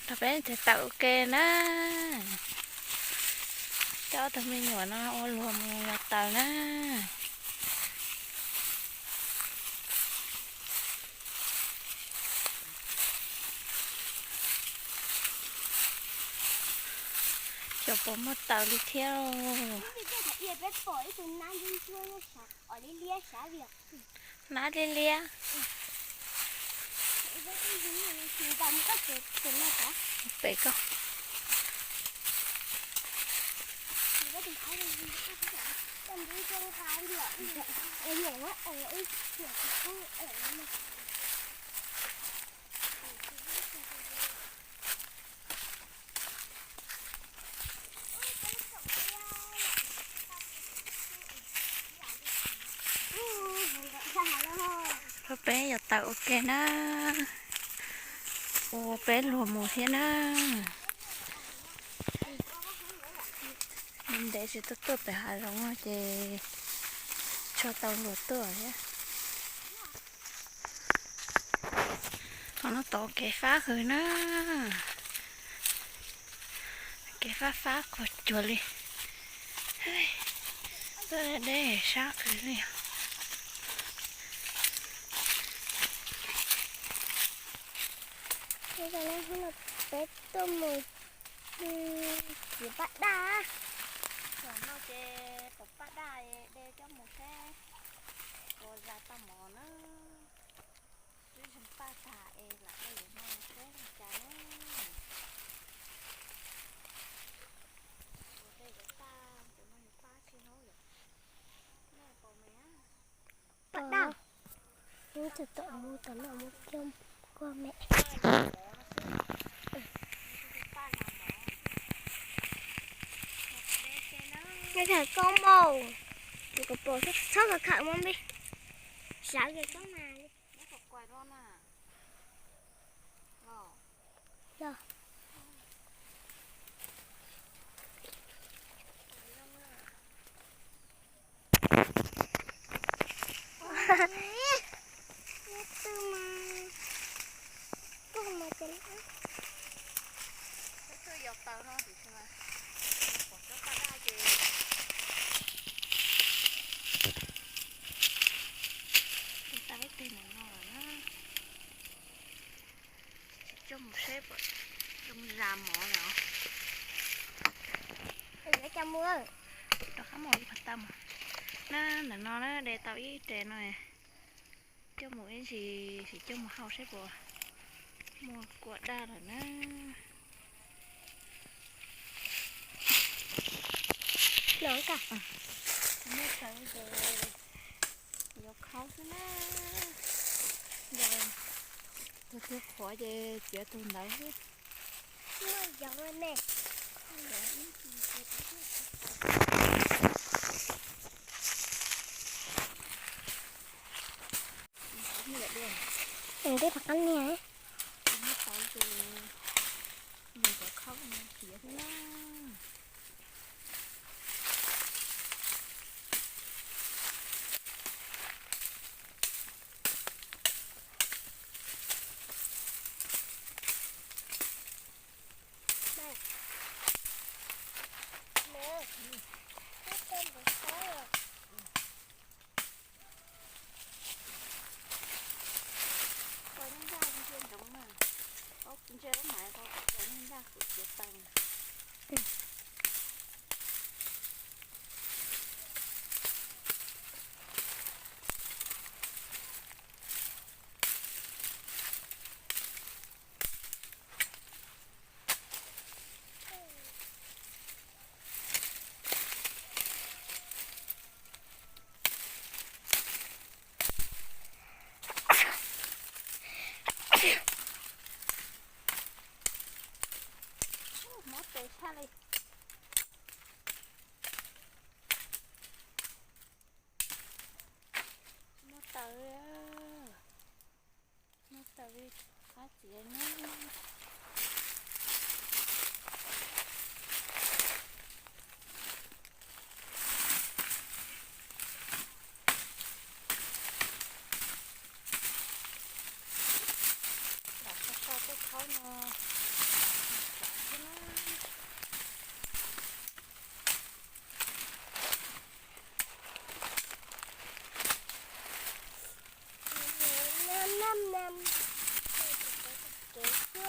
Rau peb tes tawm ua ke na. Coj ob tug me nyuam no ua luag mus taws na. Xyov puas muaj taws li thiab. Nab liab liab. Pem koj. Rau peb yuav tawm ua ke na. Ua peb luag mus thiab na. Ntev tsis tuaj tuaj pem hav zoov no ces tso tau luag tuaj thiab. Qhov no tod kev fab heev na. Kev fab fab khuav cuag li. Tuaj deb sab heev li. Peb tuaj mus txiav paj daj. Tam no ces pom paj daj de coj mus seb puas zais tau mov na. Twb zeeg paj tag es lam de yuav no seb zoo cas na. Ua tej yuav paj, cov no yuav paj tsis hauv yom. Nej pom me na. Paj daj. Tus tom mus tom no mus coj kua me. Paj no mov. Koj khaws koob npaum, tus kom pom txhob khaws khaws mas npib. Sawv kiag koob mas li. Los. Nyob twg mas, koj mas ces twb yog taws no tiam sis mas pom tsob paj daj ces tau ib teg ntawm no lawm na. Coj mus seb puas zoo zas mov lawm. Yuav coj mus, rov qab mus ib pab tau mus. Na, ntawm no na de tau ib res no. Coj mus ib ntsis, sim coj mus hau seb puas muaj kua daj lawm na. Los ka, muaj taws ces yuav khaub xwb na. Yog tus twg qhuav ces txiav tus ntawd xwb. Muaj yoov me. Nws twb rov qab niag. Ntsia lub mais ko, ntsia lub ncaj kuv txiav taws. Mob tes tshaj li. Muaj taws, muaj taws li qab txiav na. Lam so so tej khaub no, Ces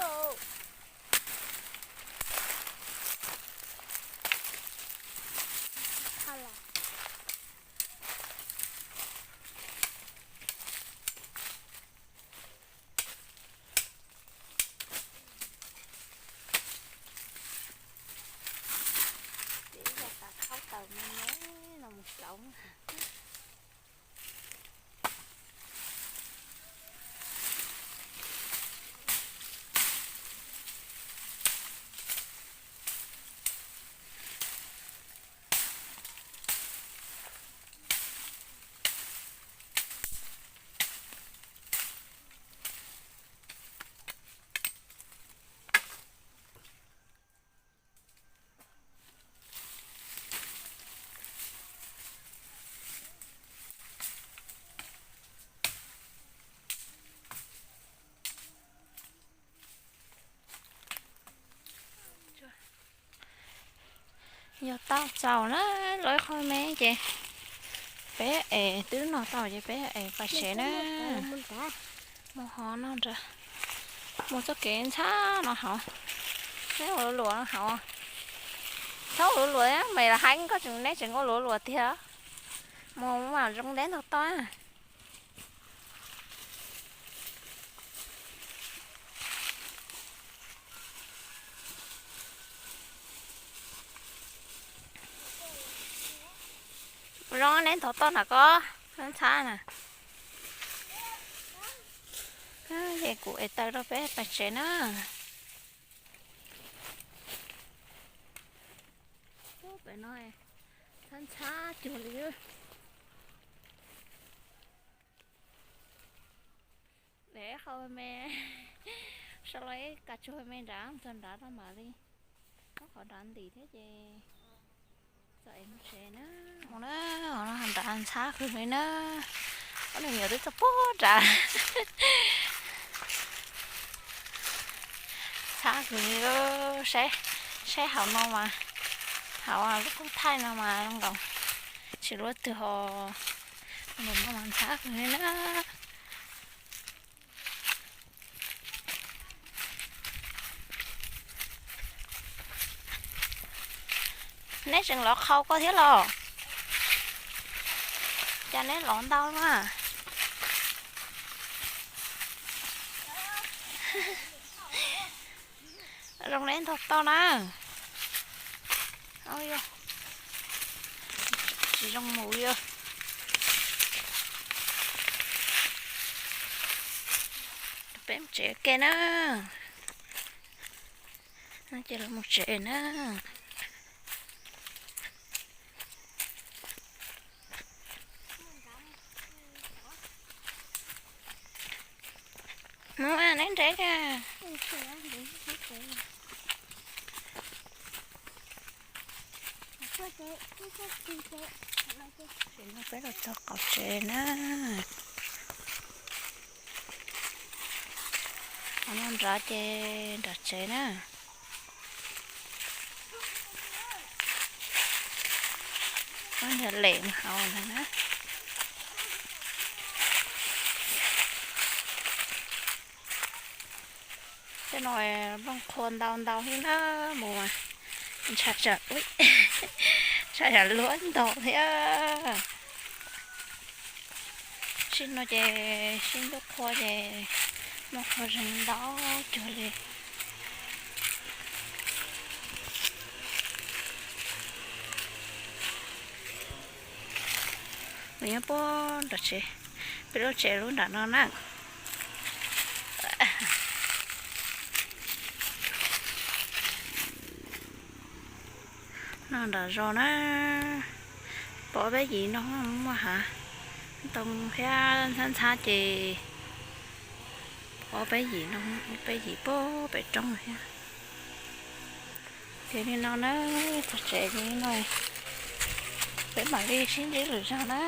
yog tas thaub taws me me no mus kauv. Yog tau txaus na, lawv qhov me ces peb es twb noj tau ces peb es pais tsev na. Mus hov no nrad, mus txoj kev ntxhab no hauv. Neb ua luam no hauv, txhob ua luam, me los heev koj tseem, neb tseem ua luam luam tiag. Mus mas zoo deb ntau toj. Zoo neb ntov toj nram ko, ntxhab na. Ces kuv ev taws rau peb pais tsev na. Pem no ntxhab ntxhab cuag li. Dev qhov me, sau los ib kas tsuag me nrad txog nrad rau mam li. Muab qhov nrad ntim thiab ces txawm es mus tsev na. Mus na, nrad ntxhab kawg li na. Ob niag me nyuam twb txog puag nrad. Ntxhab kawg li, saib, saib hauv no mas, hauv lub qub thaij no mas zoo nkaus tsis luaj twg ho. Ntawm no mas ntxhab kawg li na. Neb tseem lov qhau koj thiab los? Cas neb lov ntau na? Zoo neb ntog toj na. Tsis zoo mus li. Peb mus tsev ke na. Ces los mus tsev na. Mus neb nrad. Peb los txog qaum tsev na. Qhov no nrad ces nram tsev na. Ob niag lem mus hauv ntag na. Tej no nplooj qhuav ntau ntau thiab na, mus mas ntshav tsam, ntshav tsam luab ntau thiab. Sib no ces sib ntuj qhua ces nplooj qhuav zeeg ntau cuag li. Nws nyob puag nram tsev, peb lub tsev lub nram no na. No nram zos na, pom peb yim no muaj hav ntoo thiab ntxhab ntxhab ces pom peb yim no, peb yim puag pem roob thiab. Ces li no na, txog tsev li no, peb mam li sib ntsib lwm zaug na.